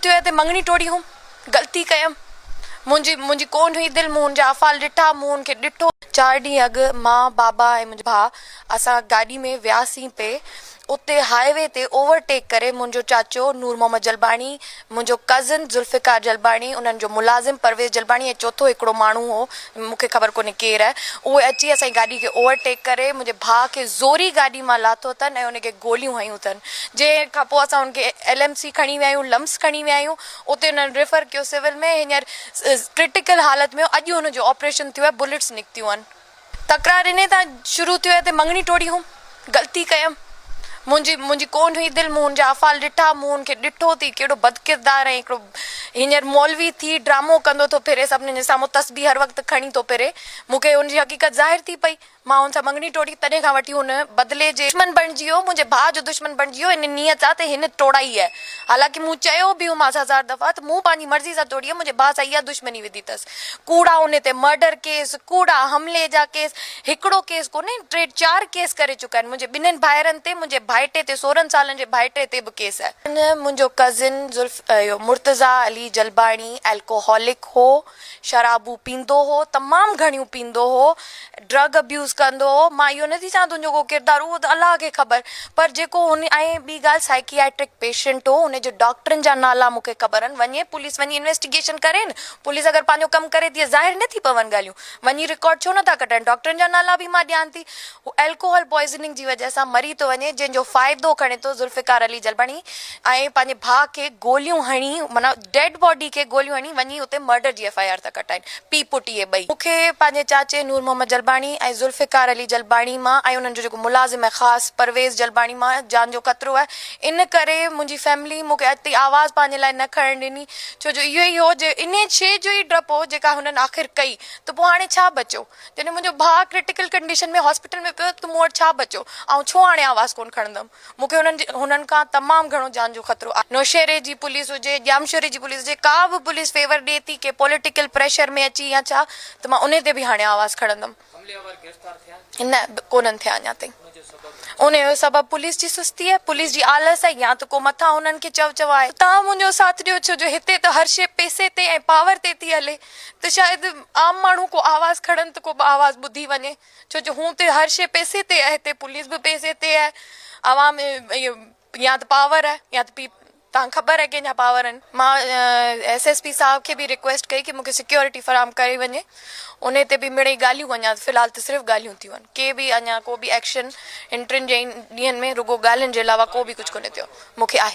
ٿيو آهي ته مڱڻي ٽوڙي هئم، غلطي ڪيم، منهنجي منهنجي ڪونه هئي دل، مون هن جا افعال ڏٺا، مون هن کي ڏٺو. چار ڏينهن اڳ مان، بابا ۽ منهنجو ڀاء اسان گاڏي ۾ وياسين پئي، اتي هاء وي تي اوور ٽيڪ ڪري منهنجو چاچو نور محمد جلباڻي، منهنجو ڪزن ذوالفقار جلباڻي، انهن جو ملازم پرويز جلباڻي ۽ چوٿون هڪڙو ماڻهو هو مون کي خبر ڪونهي ڪير آهي، اهي اچي اسان جي گاڏي کي اوور ٽيڪ ڪري منهنجي ڀاء کي زوري گاڏي مان لاٿو اٿن ۽ ان کي گوليون هنيون اٿن، جنهن کان پوء اسان ان کي ايل ايم سي کڻي ويا آهيون، لمس کڻي ويا آهيون، اتي انهن ريفر ڪيو سول ۾ هينئر ڪرٽيڪل حالت ۾ اڄ هن جو آپريشن ٿيو آهي، بلٽس نڪتيون آهن. تڪرار انهي تان شروع ٿيو ته مڱڻي ٽوڙي هئم، غلطي ڪيم، منهنجي منهنجي ڪونه هئي دل، مون هن جا افعال ڏٺا، مون هن کي ڏٺو ٿي ڪهڙو بدڪردار ۽ هڪڙو هينئر مولوي ٿي ڊرامو ڪندو ٿو ڦري، سڀني جي سامهون تسبيح هر وقت کڻي ٿو ڦري، مون کي هن جي حقيقت ظاهر ٿي پئي، مان هن سان مڱڻي ٽوڙي، تڏهن کان وٺي هن بدلي جي دشمن بڻجي ويو، منهنجي ڀاء جو دشمن بڻجي ويو، ان نيت سان ته هن ٽوڙائي آهي، حالانڪه مون چيو به هومانس هزار دفعا ته مون پنهنجي مرضي سان ٽوڙي آهي، منهنجي ڀاء سان اها دشمني وڌي اٿس. ڪوڙا ان تي مرڊر ڪيس، ڪوڙا حملي جا ڪيس، هڪڙو ڪيس ڪونهي ٽي چار ڪيس ڪري چڪا آهن، منهنجي ٻنهين ڀائرن تي، منهنجي ڀائٽي تي سورهن سالن جي ڀائٽي تي به ڪيس آهي. منهنجو ڪزن زلف اهو مرتضيٰ علي جلباڻي الڪوهولڪ هو، شرابون پيندو هو، تمام گهڻيون پيندو هو، ڊرگ ابيوز ڪندو هو، مان اهو نٿي چوان تنهنجو ڪو ڪردار اهو ته الله کي خبر پر جيڪو هن ۽ ٻي ڳالهه سائيڪياٽرڪ پيشنٽ هو ان جي ڊاڪٽرن جا نالا مون کي خبر آهن وڃي پوليس وڃي انويسٽيگيشن ڪري نه پوليس اگر پنهنجو ڪم ڪري ٿي ظاهر نه ٿي پون ڳالهيون وڃي رڪارڊ ڇو نٿا ڪڍن ڊاڪٽرن جا نالا به مان ڏيان ٿي هو الڪوهل پوائزننگ جي وجه سان مري ٿو وڃي جنهن جو فائدو کڻي ٿو ذوالفقار علي جلباڻي ۽ پنهنجي ڀاء کي گوليون هڻي معنيٰ ڊيڊ باڊي کي گوليون هڻي وڃي اتي مرڊر جي ايف I R ٿا ڪٽائين پي پٽ اهي ٻئي. مون کي پنهنجي چاچي نور محمد جلباڻي ۽ ذوالفقار علي جلباڻي مان ۽ انهن جو جيڪو ملازم ۽ خاص پرويز جلباڻي مان جان جو خطرو آهي ان ڪري منهنجي فيملي مون کي اڄ تائين آواز پنهنجي لاء نه کڻڻ ڏني ڇو جو اهو ئي هو جو انهي شي جو ئي ڊپ هو جيڪا هنن آخر ڪئي ته پوء هاڻي ڇا بچيو جڏهن منهنجو ڀاء ڪرٽيڪل ڪنڊيشن ۾ هاسپيٽل ۾ پيو ته مون وٽ ڇا بچيو آئون ڇو هاڻي آواز ڪونه کڻندم. مون کي انهن جي هنن کان تمام گهڻو جان جو خطرو آهي. نوشهري جي پوليس هجي، ڄامشوري جي پوليس هجي، ڪا به پوليس فيور ڏئي ٿي ڪي پوليٽيڪل پريشر ۾ اچي يا ڇا ته مان انهي تي به هاڻي آواز کڻندم. حملي آور گرفتار ٿيا آهن؟ نه ڪونهن ٿيا اڃا تائين. ان جو سبب؟ انهي جو سبب پوليس جي سستي آهي، پوليس جي آلس آهي يا ته ڪو مٿان هنن کي چئو چئو آهي. توهان منهنجو ساٿ ڏيو ڇو جو هتي ته هر شيء پئسي تي ۽ پاور تي ٿي هلي ته شايد عام ماڻهو ڪو آواز کڻن ته ڪو آواز ٻڌي وڃي. ڇو جو هون ته هر شيء پئسي تي آهي هتي پوليس به پئسي تي آهي عوام يا ته پاور آهي يا ته پي تان خبر آهي ڪنهن جا پاور آهن مان ايس ايس پي صاحب کي به رڪويسٽ ڪئي ڪي مونکي سيڪيورٽي فراهم ڪري وڃي ان تي به مڙئي ڳالهيون اڃا في الحال ته صرف ڳالهيون ٿيون آهن ڪي به اڃا ڪو به ايڪشن ان ٽن ڏينهن ۾ رڳو ڳالهين جي علاوه ڪو به ڪجهه ڪونهي ٿيو مونکي آهي.